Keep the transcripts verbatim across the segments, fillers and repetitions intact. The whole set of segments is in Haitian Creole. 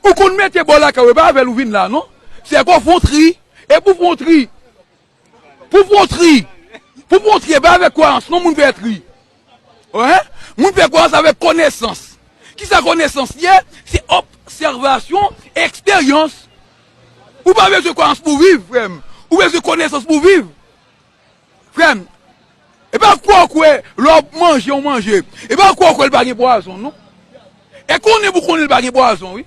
Ou konn mete bò lakay ou, e pa avè l ou vin la, non. Se kò fon tri. E pou fon tri, pou fon tri, pou fon tri, e pa avèk kwayans, non, moun fè tri. Wi. Moun fè kwayans avèk konesans. Kisa konesans ye? Se obsèvasyon, eksperyans. Ou pa bezwen kwayans pou viv, frè m. Ou bezwen konesans pou viv. Frè m, e pa kwè w kwè lè w ap manje yon manje. E pa kwè w kwè l pa gen pwazon, non. E konnen pou konnen l pa gen pwazon, wi.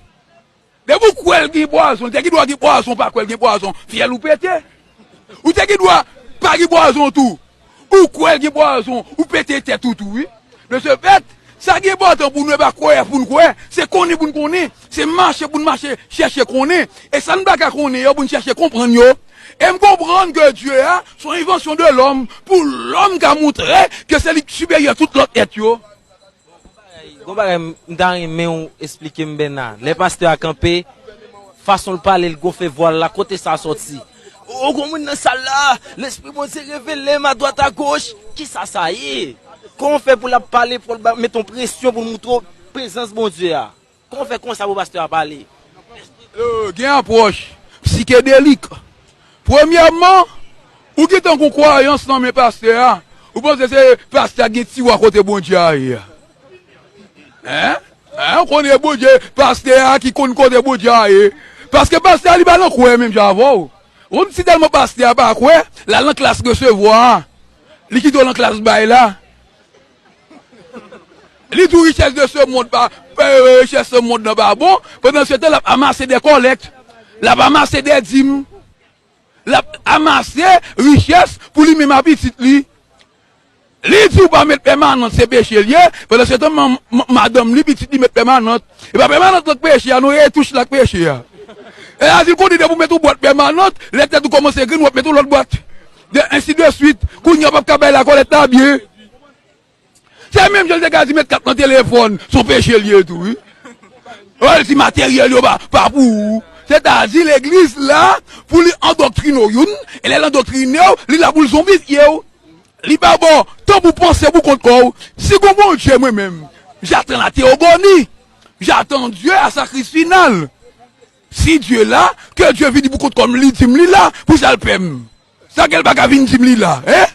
Depi w kwè l gen pwazon, li te gen dwa gen pwazon, pa kwè l gen pwazon, fyèl ou pete. Ou te gen dwa pa gen pwazon tou. Ou kwè l gen pwazon, ou pete tèt ou tou, wi. De ce fait, sa ki enpòtan pou nou, e pa kwè pou n kwè, se konnen pou n konnen, se mache pou n mache, chèche konnen. E sa n pa ka konnen yo, pou n chèche konprann yo. E m konprann ke Dye a, se yon envansyon de lòm, pou lòm ka montre ke se li k siperyè tout lòt èt yo. Gon bagay m ta renmen w esplike m, Bèna. Lè pastè a kanpe, fason l pale, l gonfle vwa l la, kote sa sòti? O, gon moun nan sal la, Lespri Bondye revele m adwat agoch. Kisa sa ye? Kòman w fè pou l ap pale, pou l ba- met yon presyon pou l moutre w prezans Bondye a? Kòman w fè konsa pou pastè a pale? Gen apwòch psikedelik. Premyèman, ou gentan gon kwayans nan men pastè a. Ou panse se pastè a gen tiwa kote Bondye a ye a. Hein? Hein? Ou konnen Bondye, pastè a ki konn kote Bondye a ye. Paske pastè a li pa nan kwè menm jan avè w. Ou konn si tèlman pastè a pa kwè, l al nan klas resevwa a. Li kite w nan klas bay la. Li di w richès de ce monde pa, richès ce monde nan pa bon, pandan se tan l ap amase de kòlèk, l ap amase de dim, l ap amase richès pou li menm a pitit li. Li di w pa met pèmanant se peche l ye, pandan se tan madanm li, pitit li met pèmanant. E pa pèmanant lan k peche a non, e touch la k peche a. E a di l konnen depi w met yon bwat pèmanant, lè tèt ou kòmanse grenn w ap met yon lòt bwat. De ensi de swit, kounye a w p ap ka bay la kòlèt la byen. Se menm jan l te ka di met kat nan telefòn, se yon peche l ye tou, wi. Wè, l di materyèl yo pa, pa pou ou. Sètadi, legliz la, pou li andoktrine w youn, e lè l andoktrine w, li la pou l zonbifye w. Li pa ba w tan pou panse pou kont kò w. Si gon Bondye, mwen menm, j'attends la théogonie. J'attends Dieu à sa kriz final. Si Dye la, ke Dye vini pou kont kò m, li di m li la, pou sa l pè m. Sa ke l pa ka vin di m li la, hein?